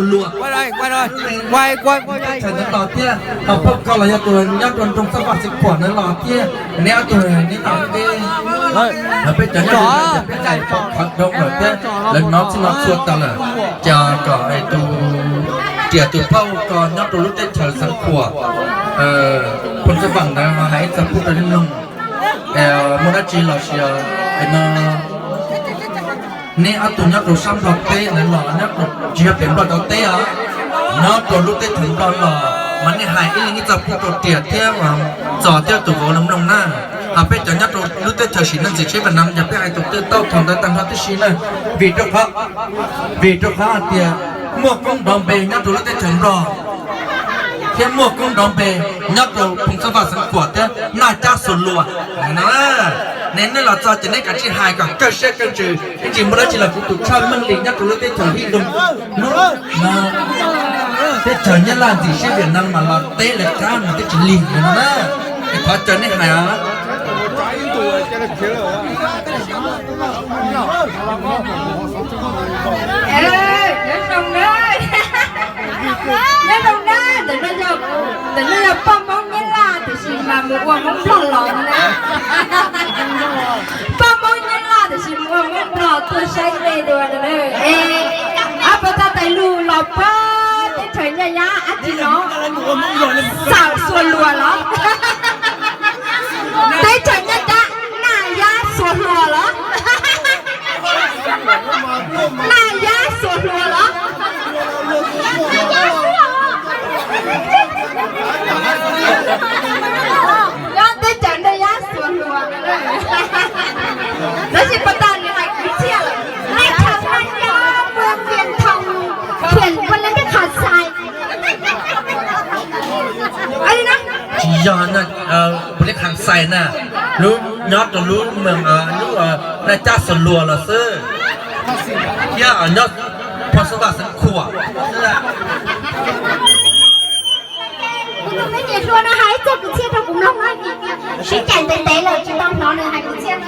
luag. Teb chaws ntawd los thiab, ho phauj koj los yog tus nyob rau nroog Xab Vam Xeev Khuam ntawd los thiab, neb ob tug neb tau peb, peb cov nyob rau peb hais pom khawv dhau lawm thiab, lawv hnov txhij hnov txhua tas lawm. Ces kom tus riam tus phauj ko nyob rau lub teb chaws Xeev Khuam, Phoo Xab Vam ntawd hais ib txog pub rau nej mloog, muaj dab tsi los sis no neb ob tug nyob rau sab Nplog teb ntawd los nyob rau tsis yog pem Nplog cov teb os, nyob rau lub teb chaws Nplog los mas nej hais ib leeg ib txoj pub rau riam thiab txos thiab tus vauv no mloog na. Ho peb cov nyob rau lub teb chaws sim neej txiv tsheb Viaj Nam yog peb hais tus twg tau thaum ntawd tag nrho tib si na, vim rau qhov, vim rau qhov hais tias muaj koob nrov npe nyob rau lub teb chaws Nplog thiab muaj koob nrov npe nyob rau Phoo Xab Vam Xeev Khuam thiab Naj Cab Xuas Luas. Nej los txog ces neb kav tsij hais kom kawg siab kawg ntsws, ib ntsis muaj dab tsi los kuv tus tshaj meej li nyob rau lub teb chaws Hib Nroog, lub teb chaws Nyab Laj ntxim siab Viaj Nam mas los teb lawv qab mas twb tsis lig no na. Es thov caw neb hais os. Nyob zoo na, nyob zoo na, ntawm no yog poj Hmoob Nyab Laj tiam sis mas mus ua Hmoob Nplog los no na. Poj Hmoob Nyab Laj tiam sis mus ua Hmoob Nplog tuaj saib dej dua no na. Es, ab, puas tau tais lus los puag teb chaws Nyaj Yab ab tsi no, Xaum Xuas Luas los? Teb chaws Nyaj Yab, Naj Yab Xuas Luas los? Naj Yab Xuas Luas los? Nyob teb chaws Naj Yab Xuas Luas. Tab sis puas tau nws hais kwv txhiaj lawm? Teb chaws Naj Yab, puag Vias Thoos, khiam puag Naj Yab Khas Xais. Tsis yog, puag Naj Yab Khas Xais na, lub nyob rau lub moos lub Naj Cab Xuas Luas los xwb, thiab nyob Phoo Xab Vam Xeev Khuam. Kuv tus me niam hluas no hais ib txoj kwv txhiaj rau kuv mloog na, sib cais ntev ntev lawm tsis tau hnov nws hais kwv txhiaj.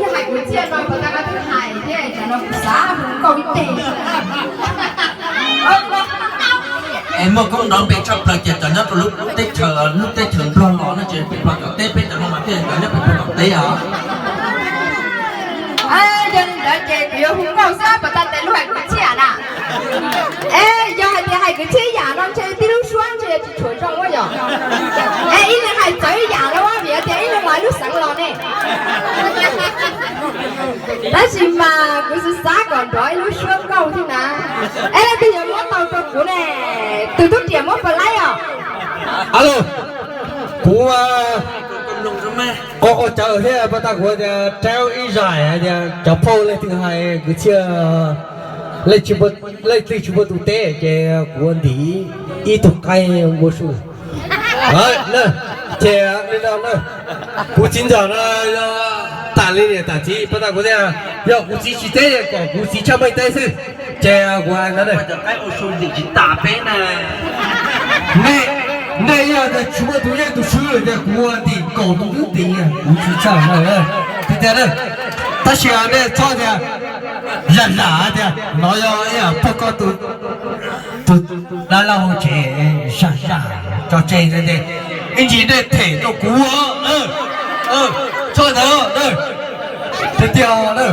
Yog hais kwv txhiaj no puas tau koj twb hais thiab, cov no kuv xav hu nkauj ib teg. Es muaj koob nrov npe tshaj plaws ces cov nyob rau lub teb chaws, lub teb chaws Nplog los no ces pem Nplog tom teb, peb cov no mas thiaj cov nyob pem Nplog tom teb os. Yog li ntawd ces kuv yuav hu nkauj xwb puas tau tes lub hais kwv txhiaj na. Es yog hais tias hais kwv txhiaj yam no ntshe tib lub suab ntshe tsis tshuav zoo ua yom. Es ib leeg hais txawv ib yam los vim tias ib leeg los ib lub xeev los ne. Tab sis mas kuv xav xav kom nrov ib lub suab nkauj thiab na. Es leej twg yuav muab tau rau kuv ne? Tus tub riam muab pam laib os. Alo, kuv qo qo cawv thiab pas tas kuv tias rau ib zais hais tias cov phauj leej twg hais kwv txhiaj, leej twg tsis muaj tus teb ces kuv ua ntim ib tug qaib npua su. Ces li no na, kuv txiv ntxawm no yog tas li niam tas txiv pas tas kuv tias yog kuv txiv tsis teb kom kuv txiv tshaj meej teb xwb. Ces kuv hais ntawd, nej yog tias tsis muaj tus yeej tus swb tias kuv ua ntim kaum tus twb ntim, kuv tsis txhawj na. Tiag tiag na, tab sis nej txhob tias zam zam tias no yog ib yam pog koj tus dab laug tsev zam zam tso tseg ntag. Ib ntsis nej them rau kuv, txhob ntawd. Tiag tiag na,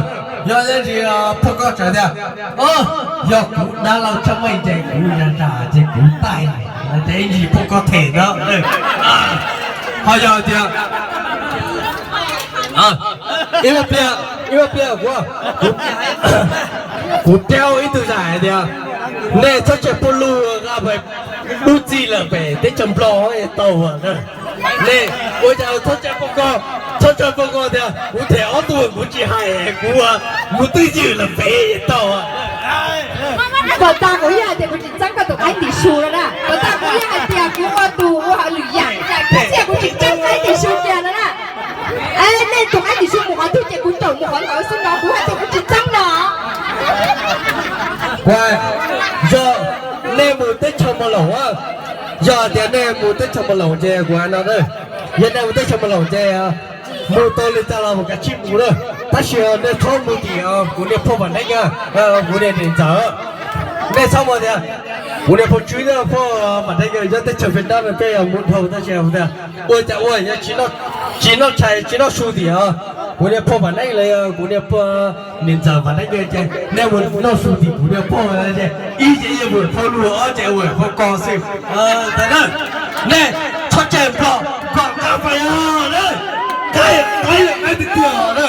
yog ib ntsis pog koj tsev tias yog kuv dab laug tshaj meej ces kuv zam zam ces kuv taij, ces ib ntsis pog koj them ntawd. Ho yog tias ib pliag, ib pliag kuv, kuv rau ib tug zam hais tias nej txhob tseg pog lug nqa dub txij lawm pem teb chaws Nplog tau. Nej ua cas txhob tseg pog koj, txhob tseg pog koj tias kuv them ob tug kuv tsis hais, kuv mus twj ywm lawm pem tau. Puas tas kuv yog hais tias kuv tsis txeeb koj tus qaib ntim su no na? Puas tas kuv yog hais tias kuv ua tus ua hauj lwm yam, kuv txiaj kuv tsis txeeb qaib ntim su kiag no na? Nej tus qaib ntim su mus qhov twg ces kuv caum mus qhov ntawd xwb no, kuv hais tias kuv tsis txeeb no. Yog nej mus teb chaws Mos Laum, yog tias nej mus teb chaws Mos Laum ces kuv hais no, yog nej mus teb chaws Mos Laum ces mus tau li cas los mus kav tsij mus na, tab sis nej txhob mus tim kuv niag phauj Vam Neeb, kuv niag niam ntxawm. Nej txhob mus tias kuv niag phauj Tswb thiab phauj Vam Neeb nkawd nyob teb chaws Vietnam no peb yuav mus dhau tab sis tias ua cas ua yog tsis noj tshais tsis noj su tim os. Kuv niag phauj Vam Neeb los yog kuv niag phauj niam ntxawm Vam Neeb nkawd ces nej mus noj su tim kuv niag phauj ces ib ces ib mus phauj Lug ob ces mus phauj Kos xwb. Tag na, nej txhob cais Nplog, Nplog qab pais os na, qab qab tiag tiag os na.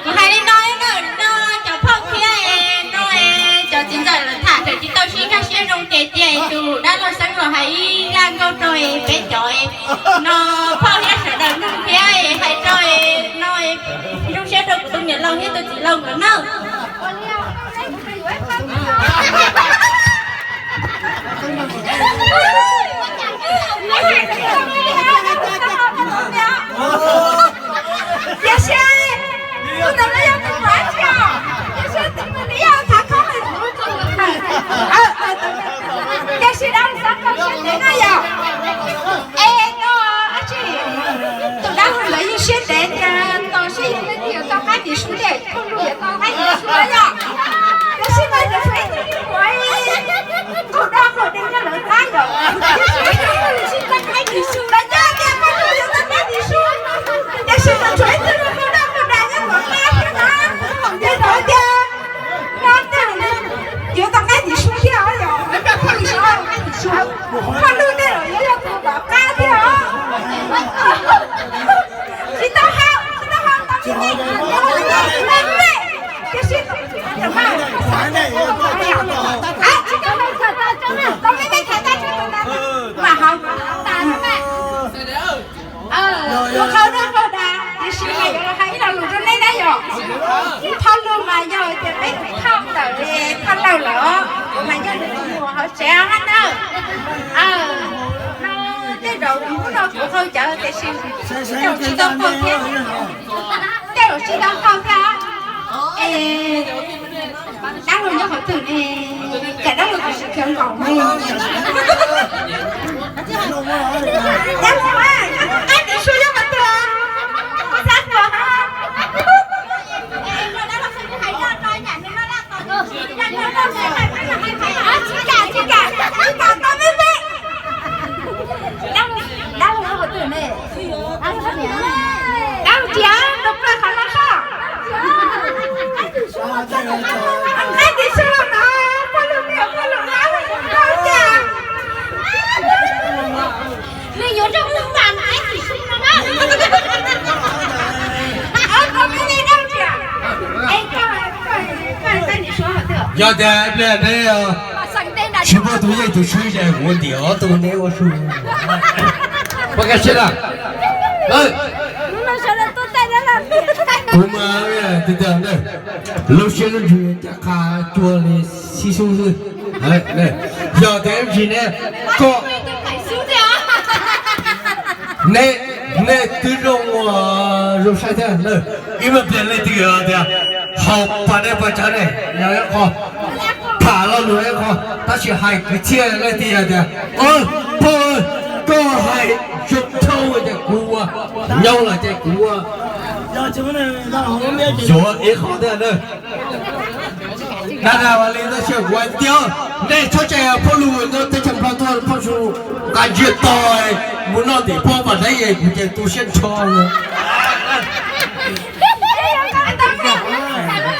Kuv hais li no na, no cov phauj thiab no cov txiv ntxawm lawv tham txawm tsis tau sib nkag siab zoo ces cia tus dab laug Xeeb los hais ib zaj nkauj rau peb cov no phauj thiab sawv daws mloog thiab hais rau no zoo siab rau kuv tus niam laus thiab tus txiv laus nkawd nawb. Tiam sis tus ntawd no yog tus muam tsis os, tiam sis tus ntawd yog thav khaub, tiam sis dab laug Xab Kaub siab ntev na yom. Es no, tus dab laug ntawd yeej siab ntev tias tos seb yog leej twg yuav tau qaib tiv su, phauj Lug yuav tau qaib tiv su yom. Tiam sis mas tseem tshuav ib tug me nyuam qaug dab qaug dev nyob lawv qab yom. Tiam sis ib tug tsis tau qaib tiv su, lawv cog tias phauj Lug yuav tau qaib tiv su, tiam sis tseem tshuav ib tug qaug dab qaug dev nyob lawv qab thiab na. Ces thaum tias no tej zaum yuav tau qaib tiv su thiab os yom. Phauj Lug tej zaum yuav yog tus tom qab thiab os. Tsis tau hais, tsis tau hais, tau me me, tau me me, tiam sis tau me me, tau me me tham tag tsis tau tas, mas hauv tas na. Tus qaug dab qaug dev, tiam sis mas yuav los hais ib lo lus rau nej na yom. Phauj Lug mas yog tias peb tus phauj ntawm phauj Lawg lawm, kuv mas yog nws tus muam hauv tsev hab na. No tej zaum hnub no kuv qaug cawv tiam sis tej zaum tsis tau qaug thiab, tej zaum tsis tau qaug thiab. Es dab laug nyob qhov twg ne? Cas dab laug tsis khiav nkaus ne? Dab laug, qaib tiv su yog qhov twg? Kuv xav tuag. Tsis kam, tsis kam, tsis kam tau me me. Dab laug, dab laug qhov twg ne? Dab laug tias nrog peb qhov no soj. Qaib tiv su los no, pog lug niam pog lug dab laug tau cas. Nws yuav nrog peb mas qaib tiv su no na. Koj me me dab laug tias, es koj, koj, koj, yog tias ib pliag neb tsis muaj tus yeej tus swb ces kuv ntiav ob tug neb ua su. Pab kaj siab na. Kuv mas tiag tiag na, lub siab lub ntsws ncaj qha cuag li xib xub xwb. Yog tias ib ntsis ne, koj, nej, nej twb zoo, zoo saib thiab na. Ib me pliag leej twg tias haus pas dej pas cawv ne, yog ib qho, tham lo lus ib qho, tab sis hais kwv txhiaj leej twg tias, pog, koj hais zoo dhau ces kuv ua, nyob los ces kuv ua. Yuav ib qho thiab na. Dag dag ua li tab sis kuv hais tias nej txhob tsa phauj lug nyob teb chaws Nplog tuaj phauj su nqa ntsiag to mus noj tim phauj Vam Neeb es kuv ces tu siab nrho.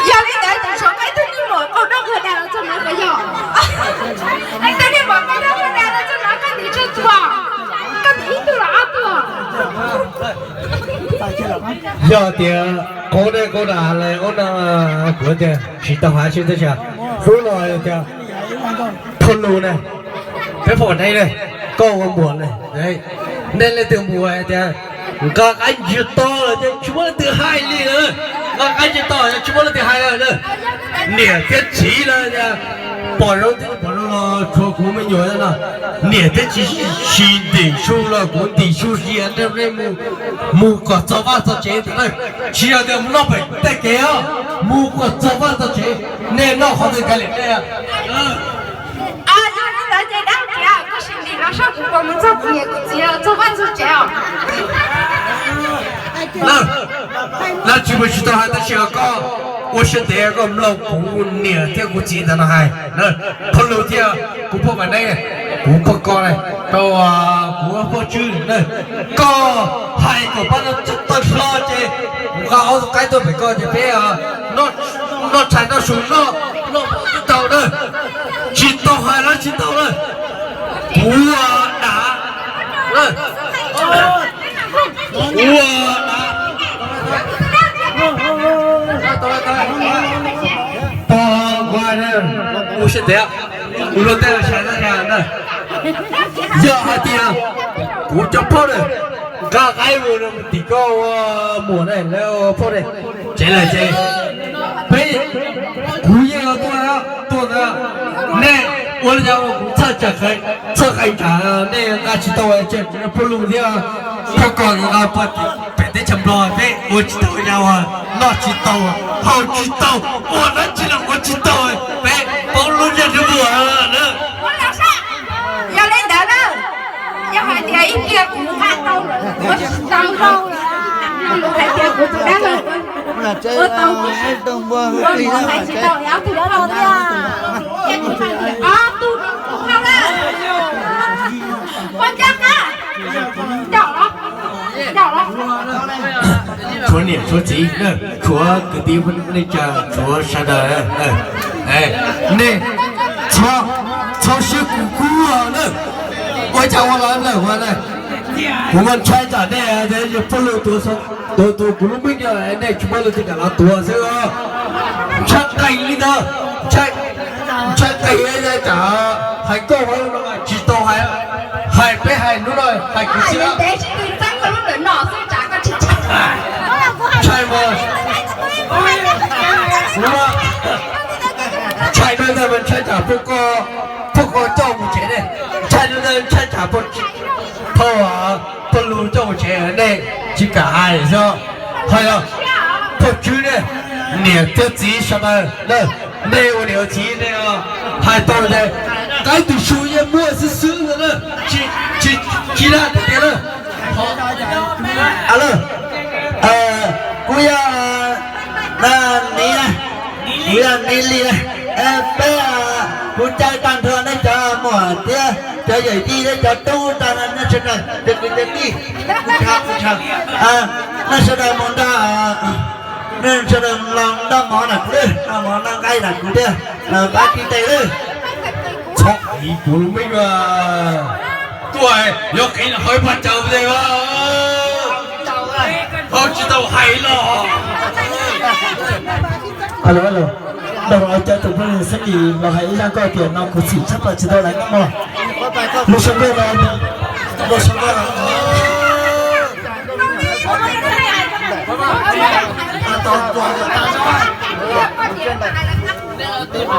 Yog li ntawd ces tshuav peb tug niag muam qaug dab qaug dag los txog no puas yog? Peb tug niag muam qaug dab qaug dag los txog no koj tiv tsawg tug? Koj tiv ib tug los ob tug? Yog tias qaug dej qaug dag li ub no kuv tias tsis tau hais tsis tau tsa. Hnub no yog tias phauj lug ne, peb phauj Vam Neeb ne, koj ua muam ne, nej leej twg mus hais tias nqa qaib ntsiag to los ces tsis muaj leej twg hais li na. Nqa qaib ntsiag to tsis muaj leej twg hais li na. Niam thiab txiv los tias pom zoo twb pom zoo los tshuav kuv me nyuam no. Niam thiab txiv sis ntim su los kuv ntim su sia nrog nej mus, mus kom txog vaj txog tsev ntag na. Tsis yog tias mus noj pem tej kev os, mus kom txog vaj txog tsev, nej noj qhov twg kav liam nej. Yog li ntawd ces dab tsi, koj sim ntim los saib kuv puas mus txog kuv niam kuv txiv txog vaj txog tsev os. Dab tsi mus tsis tau hais tab sis koj Ua siab ntev koj mloog kuv niam thiab kuv txiv ntawd no hais. Phauj Lug thiab kuv phauj Vam Neeb, kuv phauj Kos na, rau kuv phauj Tswb na, koj hais kom pab tawg hlo ces kuv nqa ob tug qaib tuaj pem koj ces peb noj tshais noj su noj noj tau na. Tsis tau hais los tsis tau na. Kuv dav, kuv dav. Tog kuv hais na, ua siab ntev, kuv luag tej sawv daws na, yog hais tias kuv cov phauj na, nqa qaib mus tim koj ua muam na, lawv ua phauj na, tsev lawm ces peb, kuv yeej tuaj, tuaj ntawd, nej ua li cas ua kuv txhawj, txhawj qee tsam nej nqa tsis tau, tsam phauj Lug thiab phauj Kos nqa pem teb chaws Nplog peb ua tsis tau, yam uas noj tsis tau, haus tsis tau, ua dab tsi los ua tsis tau, peb paub lub nyiaj lub npua na. Yog li ntawd na, yog hais tias ib pliag kuv nqa tau, kuv tsis tau, hais tias kuv tus dab laug ua tau, kuv hais tsis tau, ob tug, ob tug no na, poj ncaj qab, caum los, caum los. Tshuav niam tshuav txiv, tshuav kwv tij neej tsa, tshuav sawv daws, nej txhob siab kub kub na. Ua cas ua los lawm ua na, kuv mas ntshai tsam nej yog phauj Lug tuav, tuav kuv lub meej, nej tsis muaj leej twg kam los tuav xwb. Ntshai qees li ntawd, ntshai qees li ntawd tsam hais koj ua no tsis tau hais, hais peb hais hnub no hais kuv xwb. Ntshai mas, ntshai no ntag mas ntshai tsam phauj Kos, phauj Kos coj mus tsev ne, ntshai no ntag ntshai tsam phauj, phauj Lug coj mus tsev nej tsis kam hais xwb. Hais os, phauj Tswb ne, niam thiab txiv sawv daws na, nej ua niam ua txiv nej hais tau tias qaib tus su yeej muaj xwb xwb ntawd na, tsis, tsis dag tiag tiag na. Kuv yog Niv, kuv yog Niv Lis, peb, kuv caw tag nrho nej cov muam thiab cov yawm yij thiab cov tub tag nej sawv daws, cov kwv cov tij, kuv thov kuv thov nej sawv daws mus nrog, nej sawv daws los noj mov na kuv, noj mov noj nqaij na kuv thiab, pab tib teg lawm. Txhob qiv kuv lub meej, tuaj yog qiv los hauv ib pab caug tej, hauv tsis tau hais los. Alo, alo, caw tus phooj ywg Xeeb Lis los hais ib zaj nkauj tias no kuv xim tshaj plaws tsis tau laiv no mog. Lub suab nkauj no, lub suab nkauj no.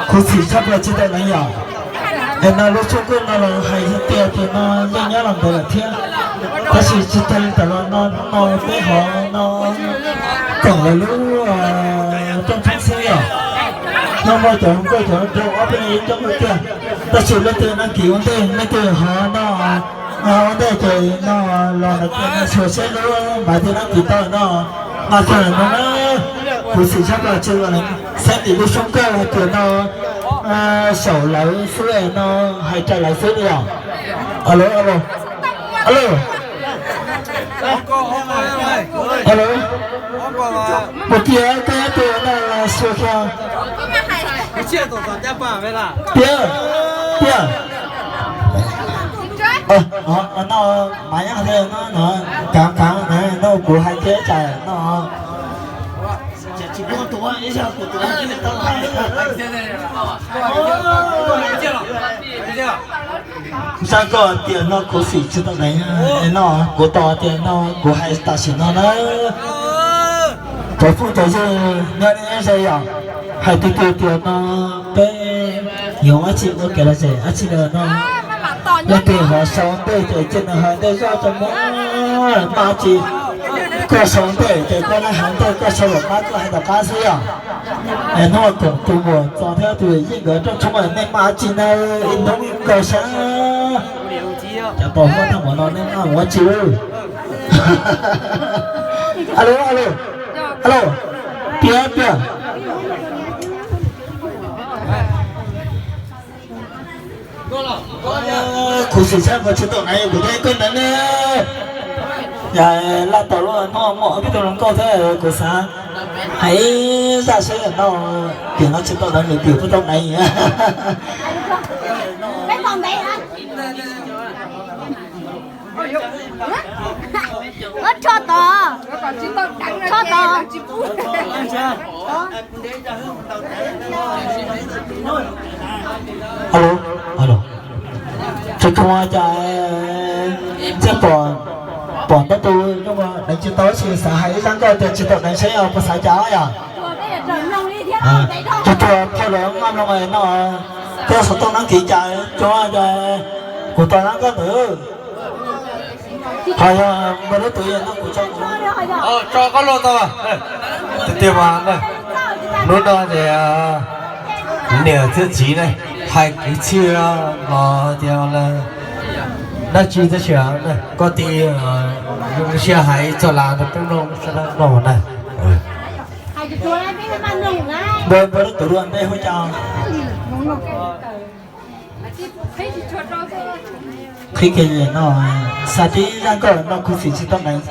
Kuv xim tshaj plaws tsis tau laiv yom. Es no lub suab nkauj no los hais tias tias no yeej nyob los ntawd lawm thiab, tab sis tsis tag li tas los no hnub no peb hov no koom lawv lub rooj tshoob xwb yom. No muaj cov nkauj cov nraug ob peb leeg ib rooj tiag, tab sis leej twg naj kis ua ntej leej twg hov no ua ntej ces no los ntawd xyuas seb lub npav twg naj kis tau no. Mas txog no na, kuv xim tshaj plaws tsis tau laiv, Xeeb Lis lub suab nkauj hais tias no xyaum lawv xwb no, hais raws lawv xwb li os. Alo, alo, alo, alo, puas tias koj tias no xyuas kiag. Tiag, tiag. No mas nyob no, kav kav no kuv hais tias tsam no. Xav koj tias no kuv xim tsis tau laiv no, kuv tos tias no kuv hais tam sim no na. Cov phooj cov ywg nyob deb ze yom, hais tiag tiag tias no peb yuav ua dab tsi ua kev lom zem dab tsi lawm no. Leej twg hov sau ntej ces cia nws hais ntej zoj rau mog, maj dab tsi. Koj sau ntej ces koj hais ntej, koj sau tom qab koj hais tom qab xwb yom. Es hnub no koom tus muam Txos thiab tus yawm yij nkawd rooj tshoob, nej maj dab tsi na, ib hnub ib kawg sab. Cov pos huab thaj maum no nej maj ua dab tsi? Alo, alo, alo. Tiag tiag. Khuv xim tshaj mas tsis tau hais kuv thiab koj ntawd ne. Yog laj tau lub hnub muaj ob peb tug hluas nkauj thiab kuv xav hais zaj seb yog no, tiam no tsis tau hais nws tiam puas tau hais. Rho tod, rho tod. Alo, alo. Tsis tau cas, tsis pom, pom ntau tus deev tsis tau, tab sis xav hais ib zaj nkauj tias tsis tau deev seb puas xav cas yom. Tsis tau phauj lawv maj mloog no, koj xov tooj nab kiv cas, tsis cas, kuv tau zaj nkauj ntawd. Ho yog npawg lub tus no kuv tso kuv, tso koj los tau. Tiag tiag mas, hnub no ces niam thiab txiv ne, hais kwv txhiaj los tias dab tsi tab sis koj tij siab hais txog las rau peb mloog sawv daws mloog na. Npawg, npawg lub tus dua npe hu cas? Qhib kiag no, xav tib zaj nkauj no khuv xim tsis tau hais.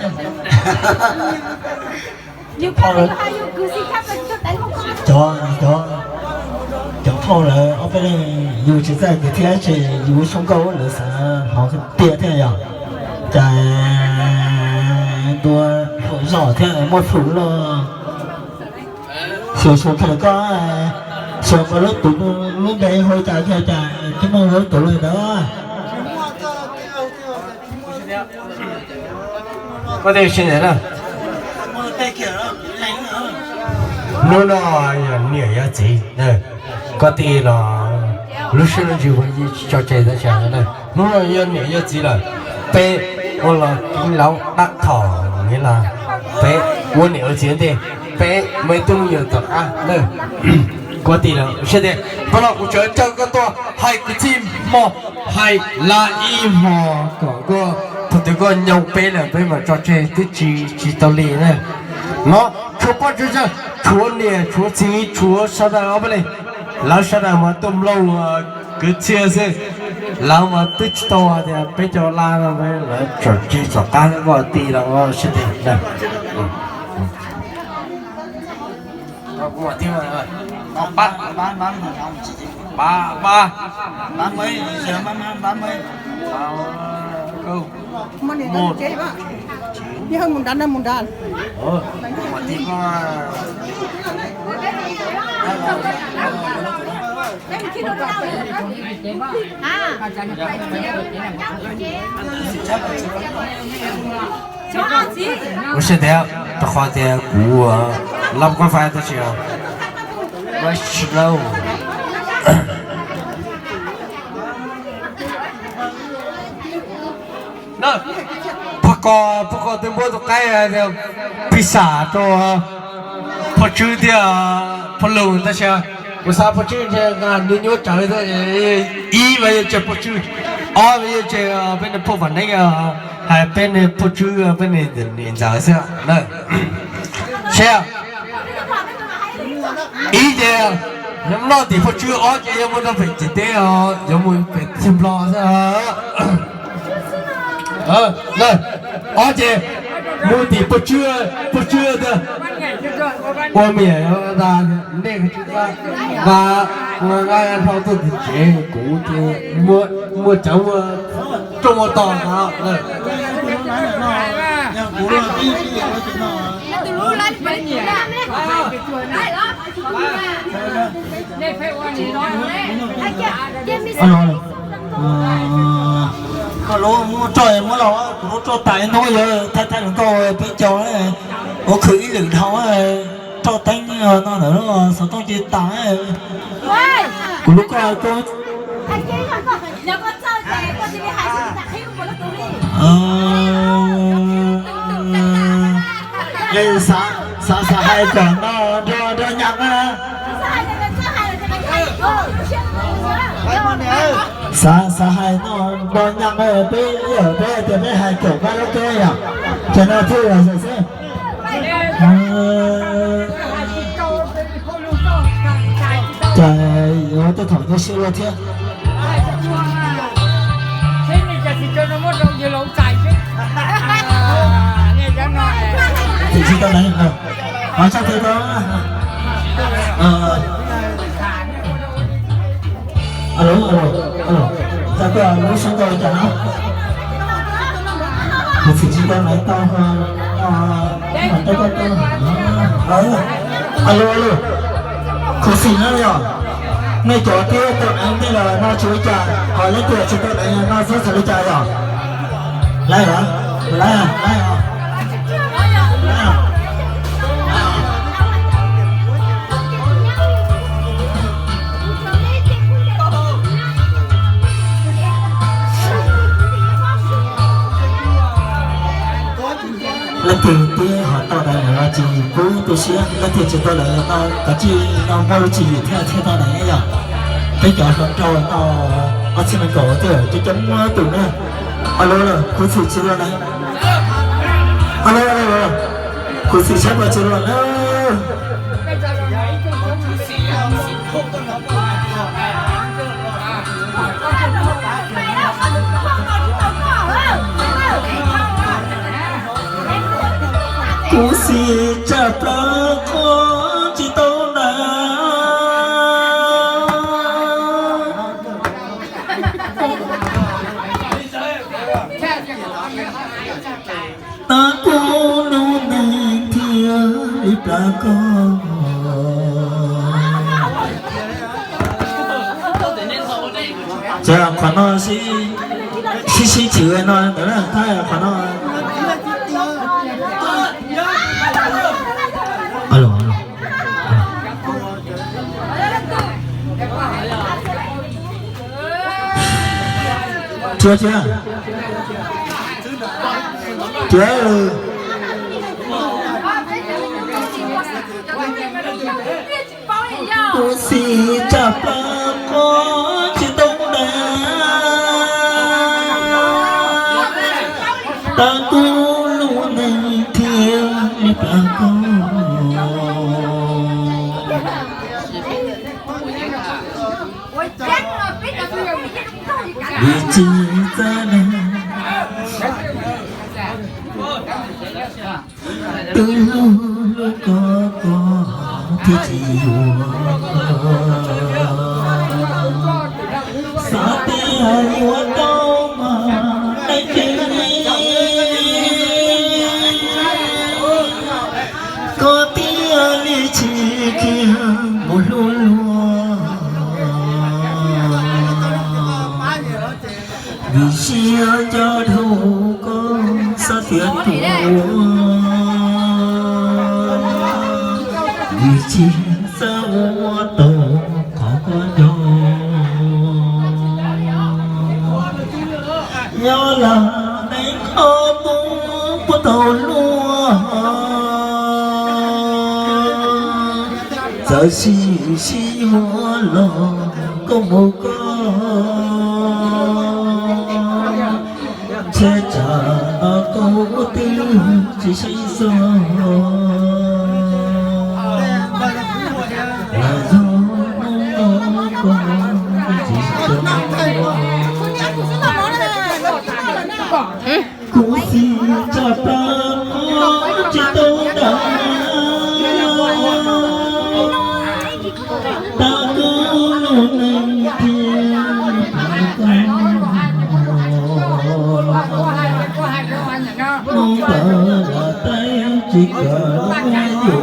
Phauj, cov, cov, cov phauj lawv ob peb leeg yus tsis txawj kwv txhiaj ces yus zoo nkauj lawv xav hnov tiag thiab yog cas ntua hluas zog thiab muaj hluas loj. Xyov xyov koj, xyov npawg lub tus lub npe hu cas thiab cas tsis muaj lub tus lawm ntawd. Koj tej si ntawd na. Hnub no yog niam yog txiv, koj tij los lub siab lub ntsws tso tseg tab sis hnub no yog niam yog txiv lawm, peb ua los kib laub dab thom, peb ua niam ua txiv ntej, peb me tub me nyuam tom qab na. Koj tij los siab tias npaj no kuv tseem caw koj tuaj hais kwv txhiaj hmo, hais laj ib hmo kom koj, thaum twg koj nyoo peb lawm peb mam tso tseg twb tsis, tsis tau li na. No, tshuav poj tswv, tshuav niam tshuav txiv tshuav sawv daws ob peb leeg, lawv sawv daws mas tuaj mloog kwv txhiaj xwb. Lawv mas twb tsis tau hais tias peb cov laj no lawv tsom tseg tom qab koj tij los siab tias Ua siab tias rau qhov tias kuv lab kab fais tab sis slow. Phaj Kos, Phaj Kos twb muab tus qaib pis xam rau Phaj Tswb thiab Phaj Lug tab sis kuv xav Phaj Tswb ntshe nqa nws nyuaj tsawv, ib vas yuav tseg Phaj Tswb, ob vas yuav tseg peb niag Phaj Vam Neeb, hais peb niag Phaj Tswb peb niag niam ntxawm xwb na. Seb, ib ces noj tim Phaj Tswb, ob ces yuav mus rau pem ciam teb, yuav mus pem teb Nplog xwb. Ob ces mus tim Phaj Tswb, Phaj Tswb tias ua miam nej nqa, nqa, nqa hlau tuaj tim tsev, kuv muaj cawv muaj rooj muaj tog ntag. Koj lub muab roj muab los, kuv lub roj tas ib hnub yog thaij thaij hluas nkauj peb caug, ua khwv ib lwm dhau, roj teeb no ntawm xov tooj ces tas. Kuv lub koj koj xav, xav hais kom no nrog nrog nyam na. Xav, xav hais no nrog nyam na, peb yawm peb tias peb hais caum pab lub keb yom, ces no thiaj yog xwb. Cas yuav tej thaum nyuaj siab luaj thiab. Tsis tau ne, qhov tshaj tawm tau. Alo, alo, alo, tau koj lub suab nkauj li cas no? Kuv tsis tau ne, tau, tau, tau. Alo, alo, khuv xim na yog. Nej cov twb tau ne, nej los no tsis ua cas, ho leej twg tsis tau ne no xav txog li cas yog? Laiv, laiv, laiv. Leej twg twb ho tau daim lawm los tsis pub tu siab, leej twg tsis tau lawm no kav tsij no muaj lub tswv yim thiaj thiaj tau daim yom. Peb cov hluas nraug tau ob txhiab nees nkaum thiab coob coob tus na. Alo, kuv txhim tsis tau lawm. Alo, alo, kuv txhim tshaj tau tsis tau lawm na. Kuv xim tsam plaws qhov tsis tau na. Tag kuv lub neej thiaj li plam koj. Ces qhov no sib, sib sib chwv no ntawd na, qhov no. Alo, alo. Tsuav tsuav. Tsuav. Kuv xim tsam plaws qhov tsis tau na. Tag kuv lub neej thiaj li plam koj. Vim tsis txawj neeg, twb hlub hlub koj koj thiaj tsis yuav. Xav tias yuav tau mas neeg tsis li, koj thiaj li tsis khiav mus hlub luag. Vim siab ncaj dhau koj xav tias ruam, vim tsis xav ua tau qhov koj nco. Nyob lawm neej koj puas tau luag, txawm sib sib yuav los koj mus koj, ntshe tsam no koj twb tsis sib xyuas. Los yog hnub no koj twb tsis sib xyuas. Kuv xim tsam plaws qhov tsis tau na. Tag kuv lub neej thiaj li plam koj. Hnub ntawd los teeb tsis kawm los yuav,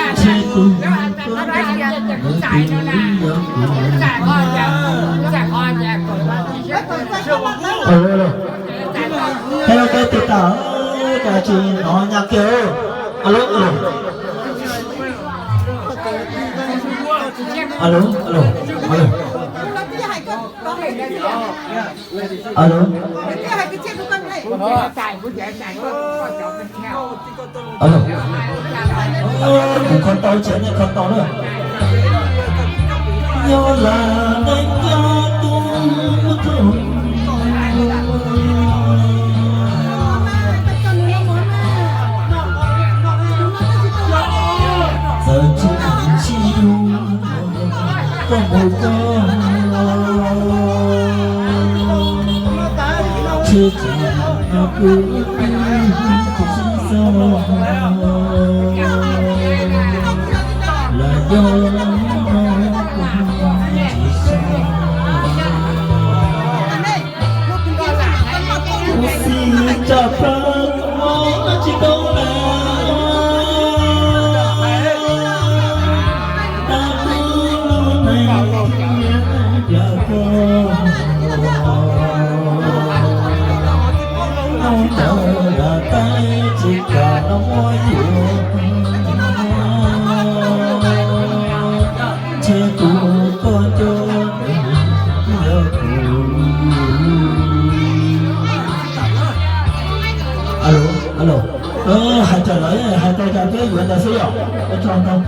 ntshe tus koj tus yog kuv. Alo, alo. Hello, koj tus tam, koj tsis hnov nyab kiag. Alo, alo. Alo, alo, alo. Alo. Alo. Kuv kho tau, tsev nej kho tau na. Yog lam neej koj tus tub. Mus koj tsis tsam kuv ib tug sib xauj los yog kuv tsis xauj. Kuv xav tsom koj tsis tau lawm. Tau kuv lub neej thiab yam koj, ntawd los tais tsis kam los muab yuav, ntshe kuv tuaj cuag yog kuv. Alo, alo, hais tsawg lawm, hais tau cas peb yuav ntawd xwb yom. Ua tsaug ntau.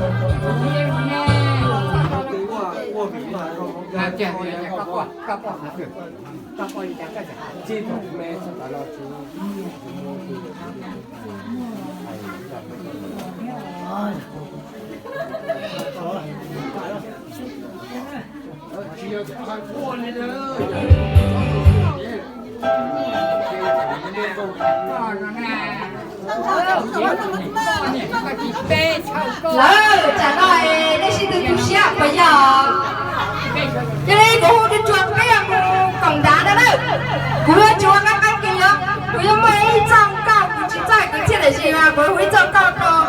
Lawv tsam no es nej sib tw tu siab puas yog? Yog li kuv hu tsuag tsuag peb mus koom nrad no na. Kuv yuav tsis ua qab qab kis os, kuv yuav muaj ib txoj nkauj, kuv tsis txawj kwv txhiaj lawm, kuv hu ib txoj nkauj rau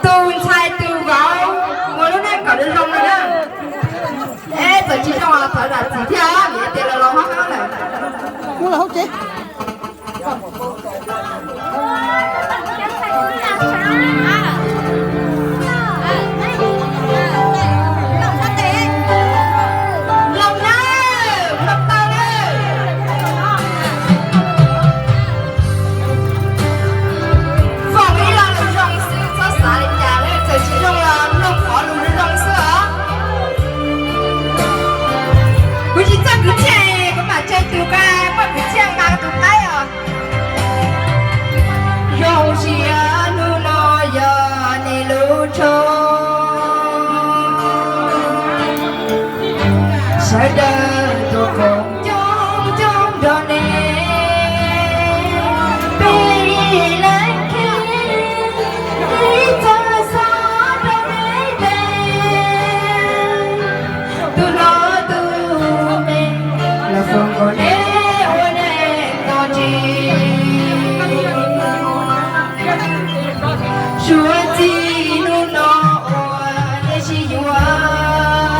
tus ntxhais tus vauv mus lub neej kom zoo zoo no na. Es txawm tsis zoo los thov zam txim thiab, vim tias los los hab hab lawm. Kuv los hauv tsev. Mloog nawb, mloog tau nawb. Foom ib lo lus zoo xwb, txhob xav li cas, txawm tsis zoo los mloog qhov lus zoo zoo xwb os. Kuv tsis txawj kwv txhiaj, kuv mam tseg tus nqa, muaj kwv txhiaj nqa tus qaib os. Zoo siab hnub no yog nej lub tshooj, sawv daws tuaj koom coob coob nrog nej, peb ib leeg khib ib txoj xov rau nej tes. Tus hlob tus me los foom kom nej ua neej tau ntsis. Suav txij hnub no uas nej sib yuav,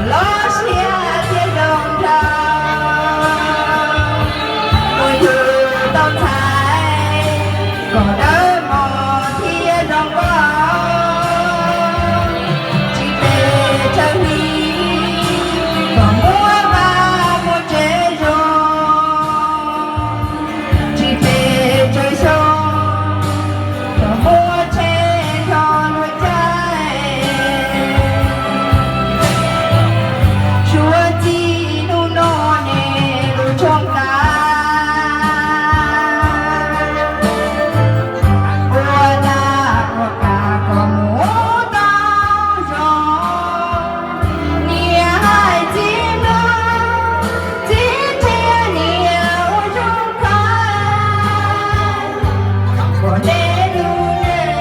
Los siab thiab zoo nraug, mus yug tau ntxhais kom dawb mos thiab zoo nkauj, tsis pes tsawg hli kom muaj vaj muaj tsev zoo, tsis pes tsawg xyoo kom muaj tsheb nrog luag caij. Suav txij hnub no nej lub tshooj kav ua dab ua qab kom mus tau zoo. Niam hais txiv mloog, txiv qhia niam ua zoo kawg. Kom nej lub neej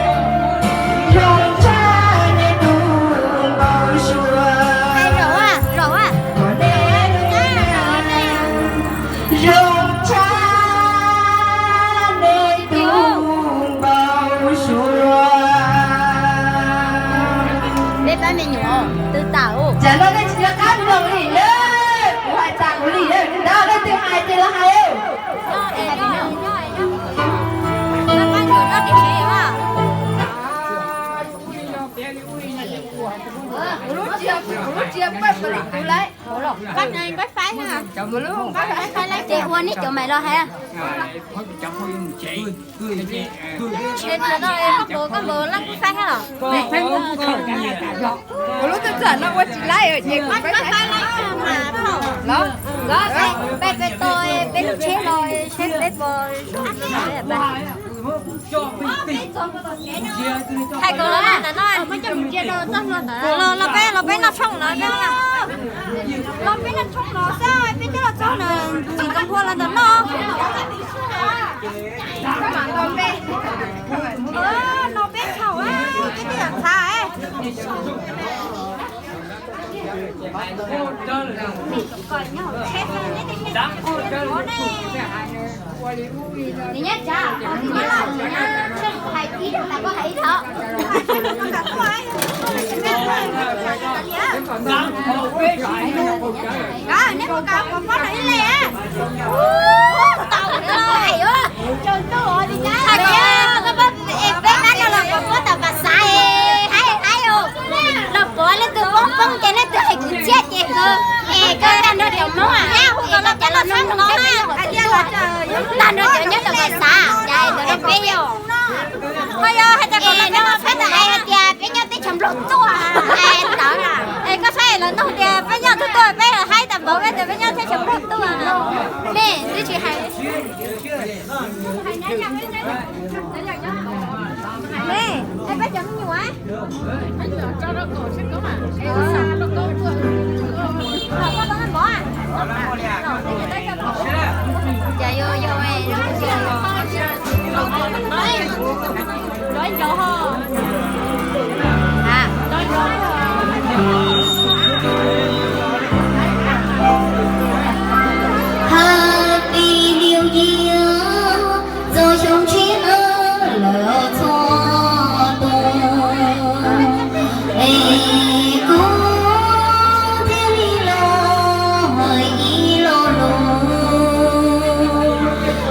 zoo tshaj nej tus npau suav. Kom nej lub neej zoo tshaj nej tus npau suav. Peb pab me nyuam twb tawm. Tsam no nej tsis nco qab mloog li na, kuv hais tas kuv li na, ntawd leej twg hais ces los hais. Kuv lub tsia, kuv lub tsia paj paj li kuv lawm. Ces ua neb cov mais los hais. Koj npawg, koj npawg leej kuj faib thiab los? Kuv lub txawm txawm no ua tsis laib ces kuv faib faib. Los, peb, peb to, peb lub tsheb los seb peb puas zoo. Hais kom los ntawm no, los, los peb, los peb noj tshooj no, los peb noj tshooj no xwb, peb twb los txog na, tsis tau nqua los ntawm no. No peb thaum, peb twb los txhav. Nws nyob tsam, nws nyob, nws nyob hais ib zaug tas koj hais ib zaug. Neb puas kam pov pob rau ib leeg? Tau hais os. Hais tias koj pab, peb mab no los pov pob tas pas xav es haib haib os. Los pov leej twg poob poob ces leej twg hais kwv txhiaj ces koj, es koj tag nrho cov Hmoob a, hu kom los cas los txhob hnov na. Tag nrho cov nyob rau pas xav, cas es ntawd rau peb yog. Koj yog hais tias kom los no txhob tau hais tias peb nyob teb chaws Nplog tuaj, es tawv na. Es koj saib lawv nug tias peb nyob twg tuaj, peb haib tas npaum peb tias peb nyob teb chaws Nplog tuaj. Nej twb tsis hais. Nej, peb cov me nyuam. Cas yuav yog Happy New Year, txog xyoo tshiab lawm txhua tus, es kuv thiaj li los hais ib lo lus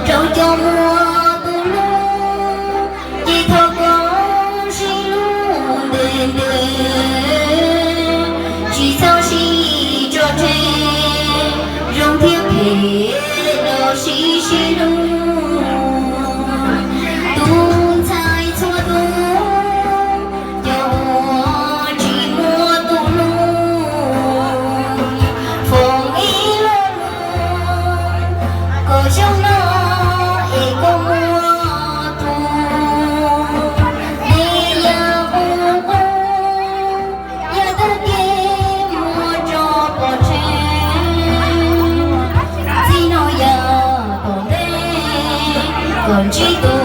rau cov muaj tus hlub, ces thov koj sib hlub ntev ntev, tsis txhob sib tso tseg, zoo thiab phem los sib sib hlub. Tus ntxhais txhua tus, cov uas tsis muaj tus hlub, foom ib lo lus kom xyoo no es koj muaj tus, es yog ua qub, yog tag kis muaj tso pov tseg, txij no yog tom ntej kom ntsib tus